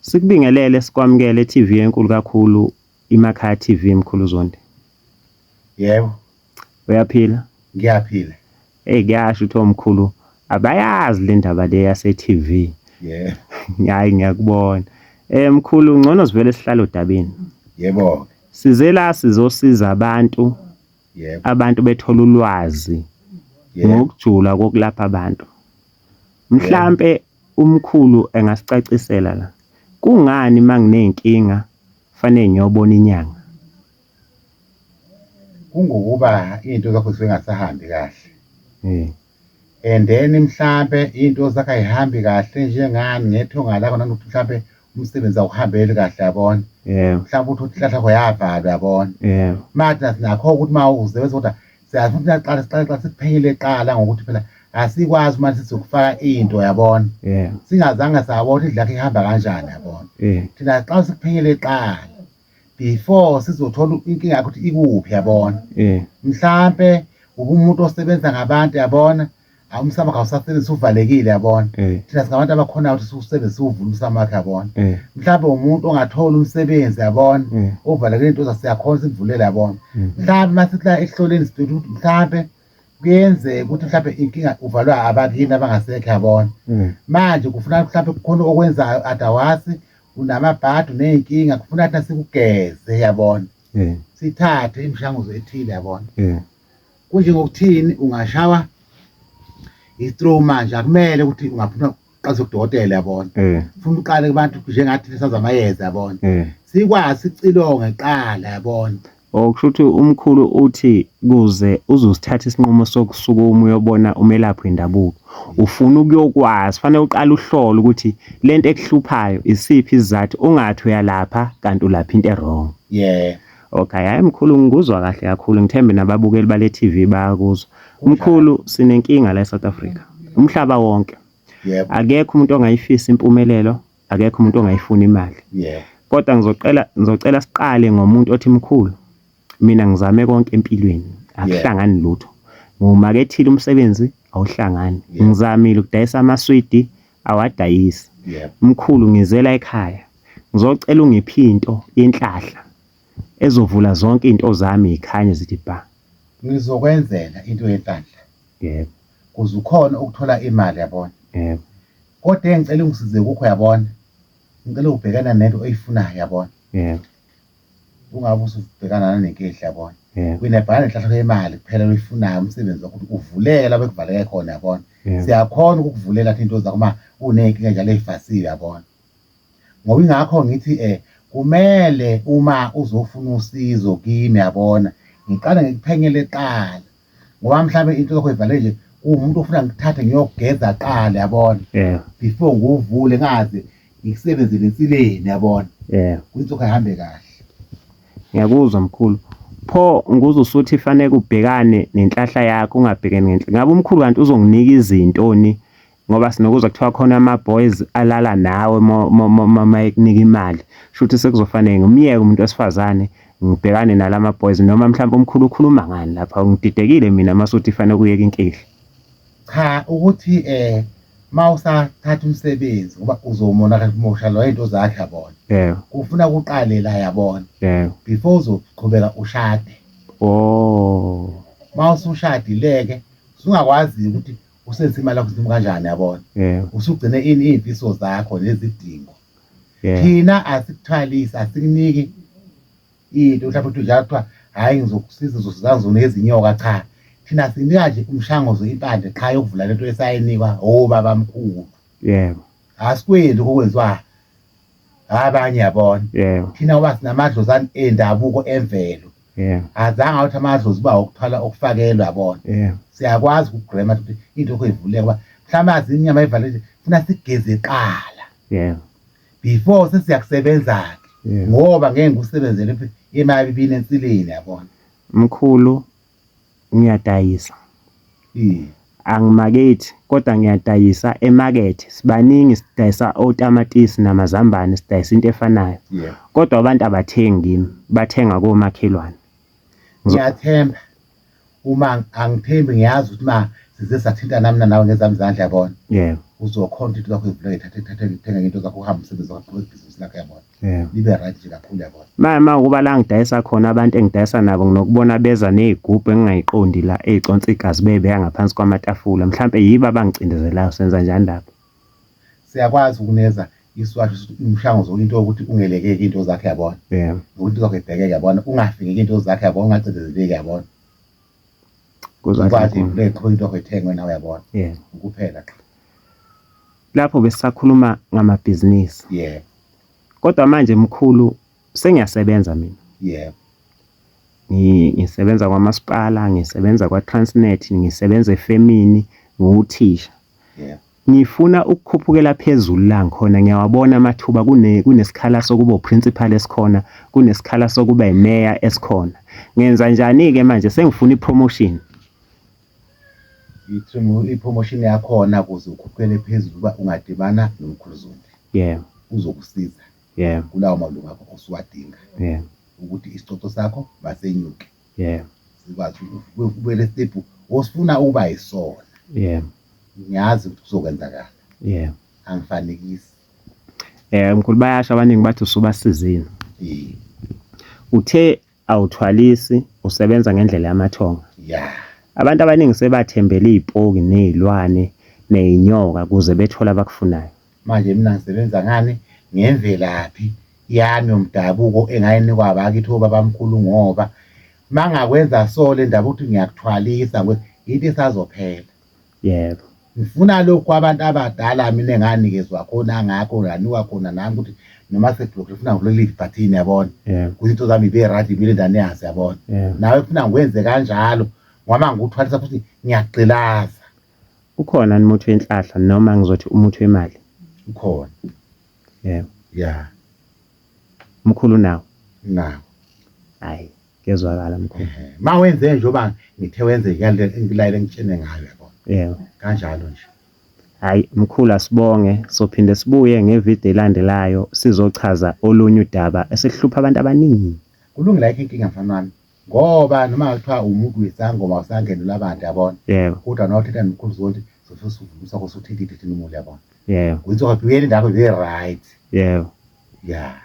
Sikubingelele sikwamukele TV enkulu kakhulu iMakhaya TV mkhulu Zondi. Yebo. Uyaphila? Ngiyaphila. Hey kuyasho ukuthi omkhulu abayazi le ndaba le yase TV. Yebo. Hayi ngiyakubona. Eh mkhulu ngcono sivele sihlale odabeni. Yebo. Size la sizosiza abantu. Yebo. Abantu bethola ulwazi ngokujula kokulapha abantu. Mhlampe umkhulu engasicacisela la. Kungani manginey'nkinga fanele ngiyobona inyanga? Kungokuba iy'nto zakho zisuke zingasahambi kahle. Eh. And then mhlampe iy'nto zakho ay'hambi kahle njengani ngethonga lakho nanokuthi mhlampe umsebenzi awuhambeli kahle yabona. Yebo. Mhlampe uthi inhlahla yakho yavalwa yabona. Yebo. Manje thina sinakho ukuthi uma usebenza kodwa siyazi ukuthi siyaqala siqale qala sikuphenyele kuqala ngokuthi phela asikwazi manje sizokufaka into yabona. Yebo. Singazange sabona ukuthi indlela yakho ihamba kanjani yabona. Eh. Thina siqala sikuphenyele kuqala before sizothola inkinga yakho ukuthi ikuphi yabona. Eh. Mhlampe ubumuntu osebenza ngabantu yabona. Umsamo wakho awusasebenzi uvalekile yabona. Eh. Thina singabantu abakhonayo ukuthi siwusebenzise siwuvule umsamo wakho yabona. Eh. Mhlampe umuntu ongathola umsebenzi yabona. Eh. Ovalekile into siyakhona simvulele yabona. Mm. Mhlampe masithi la ekuhloleni sibheke ukuthi mhlampe kuyenzeka ukuthi mhlampe inkinga uvalwa abakini abangasekho yabona. Mm. Manje kufuna mhlampe kukhona okwenzayo otherwise unamabhadi uney'nkinga kufuna thina sikugeze yabona. Eh. Sithathe imishanguzo ethile yabona. Eh. Kunjengokuthini ungashawa i-stroke manje akumele ukuthi ungaphuma uqale kudokotela yabona. Eh. Funa uqale kubantu njengathi sazi amayeza yabona. Eh. Sikwazi sicilonge kuqala yabona. Okusho ukuthi umkhulu uthi kuze uzosithatha isinqumo sokusukuma uyobona umelaphi wendabuko ufuna ukuyokwazi fanele uqale uhlole ukuthi lento ekuhluphayo isiphi isizathu ungathi uyalapha kanti ulapha into e-wrong. Yeah. Okay, hayi mkhulu ngikuzwa kahle kakhulu ngithembe nababukeli bale TV bayakuzwa. Mkhulu sinenkinga la eSouth Africa. Umhlaba wonke. Yebo. Akekho umuntu ongayifisa impumelelo, akekho umuntu ongayifuni imali. Yeah. Kodwa ngizocela siqale ngomuntu othi mkhulu mina ngizame konke empilweni akuhlangani lutho. Ngiwumakethile umsebenzi awuhlangani. Yeah. Ngizamile ukudayisa amaswidi awadayisi. Yebo. Mkhulu ngizela ekhaya. Ngizocela ungiphe into yenhlahla ezovula zonke into zami ikhanye zithi ba. Ngizokwenzela into yenhlanhla. Yebo. Kuze ukhona ukuthola imali yabona. Yebo. Kodwa engicela ungisize kukho yabona. Ngicela ubhekana nento oyifunayo yabona. Yebo. Ungabe usubhekana nanenkehli yabona. Yebo. Wena bhekana nenhlahla yemali kuphela oyifunayo umsebenzi wakho ukuthi uvuleke lapho ekuvaleke khona yabona. Yebo. Siyakhona ukukuvulela thina into zakho uma uney'nkinga njalo ey'fasiwe yabona. Ngoba ingakho ngithi kumele uma uzofuna usizo kimi yabona ngiqale ngikuphenyele kuqala. Ngoba mhlawumbe into yakho ivale nje kuwumuntu ofuna ngikuthathe ngiyogeza kuqala yabona. Yebo. Before ngiwuvule ngazi ngikusebenzele ensileni yabona. Yebo. Ukuthi lokho ayihambe kahle. Ngiyakuzwa mkhulu. Pho nguzwe usuthi fanele ubhekane nenhlahla yakho ungabhekani ngenhla. Ngabe umkhulu kanti uzonginika izintoni ngoba sinokuzwa kuthiwa khona ama-boys alala nawe ma ekunika imali. Shuthi sekuzofanele ngimyeke umuntu wesifazane ngibhekane nalama boys noma mhlawumbe umkhulu ukhuluma ngani lapha ngididekile mina masuthi fanele kuyeka inkehli. Cha ukuthi mawusathatha umsebenzi ngoba uzomonakala kumosha lo into zakhe yabona. Yebo. Kufuna kuqale la yabona. Yebo. Before uzoqhubeka ushade. Oh. Mawusushadileke usungakwazi ukuthi usebenzise imali yakho noma kanjani yabona. Yebo. Usugcine ini iy'mfiso zakho nezidingo. Yebo. Thina asikuthwalisi asikuniki into mhlawumbe uthi njalo kuthiwa hhayi ngizokusiza ngizosiza ngizokunikeza inyoka cha. Thina sinika nje umshanguzo impande qha yokuvula lento esayinikwa obabamkhulu. Yebo. Asikwenzi okwenziwa abanye yabona. Yebo. Thina ngoba sinamadlozana endabuko emvelo. Yebo. Azange ukuthi amadlozi uba ukuthwala okufakelwa yabona. Yebo. Siyakwazi ukugrema ukuthi into yakho ivuleke ngoba mhlawumbe azi inyama ivale nje funa sigeze kuqala. Yebo. Before sesiyakusebenza-ke. Yebo. Ngoba ngeke ngikusebenzele imali ibini ensileni yabona. Mkhulu ngiyadayisa. Angimakethi kodwa ngiyadayisa emakethe. Sibaningi sidayisa otamatisi namazambane sidayisa into efanayo. Yeah. Kodwa abantu abathengi kimi, bathenga komakhelwane. Ngiyathemba uma angithembi ngiyazi ukuthi ma Size sathintana mina nawe ngezami izandla yabona. Yebo. Uzokhona into zakho ivuleke thathe thathe thenge into zakho uhambe umsebenzi wakho uqhubeke ibhizinisi lakho yabona. Yebo. Libe right nje kakhulu yabona. Mama ukuba la ngidayisa khona abantu engidayisa nabo nginokubona beza nezigubhu engingayiqondi la eziconsa igazi bebeka ngaphansi kwamatafula mhlampe yibo abangicindezelayo senza njani lapho? Siyakwazi ukuneza iswasho umshanguzo into yokuthi ungelekeki into zakhe yabona. Yebo. Ukuthi into zakho ibhekeke yabona ungafikeki into zakhe yabona ungacindezeleki yabona. Kuzwakala. Ukwazi ivuleke qhubeka into yakho ithengwe nawe yabona. Yebo. Kuphela qha. Lapho besisakhuluma ngamabhizinisi. Yebo. Kodwa manje mkhulu sengiyasebenza mina. Yebo. Ngisebenza kwamasipala, ngisebenza kwa-Transnet, ngisebenza efemini, ngiwuthisha. Yebo. Ngifuna ukukhuphukela phezulu la ngikhona ngiyawabona amathuba kunesikhala sokuba uprincipal esikhona, kunesikhala sokuba imeya esikhona. Ngenza njani-ke manje sengifuna i-promotion? I-promotion yakhona ukuze ukhuphukele phezulu uba ungadibana nomkhulu Zondi. Yebo. Uzokusiza. Yebo. Kulawo malungu akho osuwadinga. Yebo. Ukuthi isicoco sakho masenyuke. Yebo. Sikwazi ubuyele step osifuna ukuba yisona. Yebo. Ngiyazi ukuthi kuzokwenzakala. Yebo. Angifanekisi. Mkhulu bayasho abaningi bathi usubasizile. Yebo. Uthe awuthwalisi usebenza ngendlela yamathonga. Yeah. Abantu abaningi sebathembele izipoki nezilwane nezinyoka kuze bethole abakufunayo. Manje mina ngisebenza ngani ngemvelaphi yami yomdabuko engayinikwa abakithi obabamkhulu ngoba mangakwenza so le ndaba ukuthi ngiyakuthwalisa into isazophela. Yebo. Ngifuna lokhu abantu abadala mina enganikezwa khona ngakho nganikwa khona nami ukuthi noma seblock ngifuna ngivule ibhathini yabona. Yebo. Ukuthi into zami ibe right ibile ndane yazi yabona. Yebo. Nawe kufuna ngikwenze kanjalo ngoba ngikuthwalisa futhi ngiyagqilaza. Ukhona umuthi wenhlahla noma ngizothi umuthi wemali? Ukhona. Yebo. Yeah. Mkhulu nawo? Nawo. Hayi, kuyezwakala mkhulu. Ma wenze njengoba ngithe wenze ngilayele ngitshene ngayo yabona. Yebo. Kanjalo nje. Hayi mkhulu asibonge sophinde sibuye ngevideo elandelayo sizochaza olunye udaba esihlupha abantu abaningi. Kulungile ayikho inkinga mfana wami. Ngoba noma kuthiwa umuntu wesangoma usangenela abantu yabona. Yebo. Kodwa nawe uthetha nomkhulu Zondi sofisa uvuma sakho suthinta into umuli yabona. Yebo. Kuthi ubuyele indawo ibe right. Yebo. Yeah.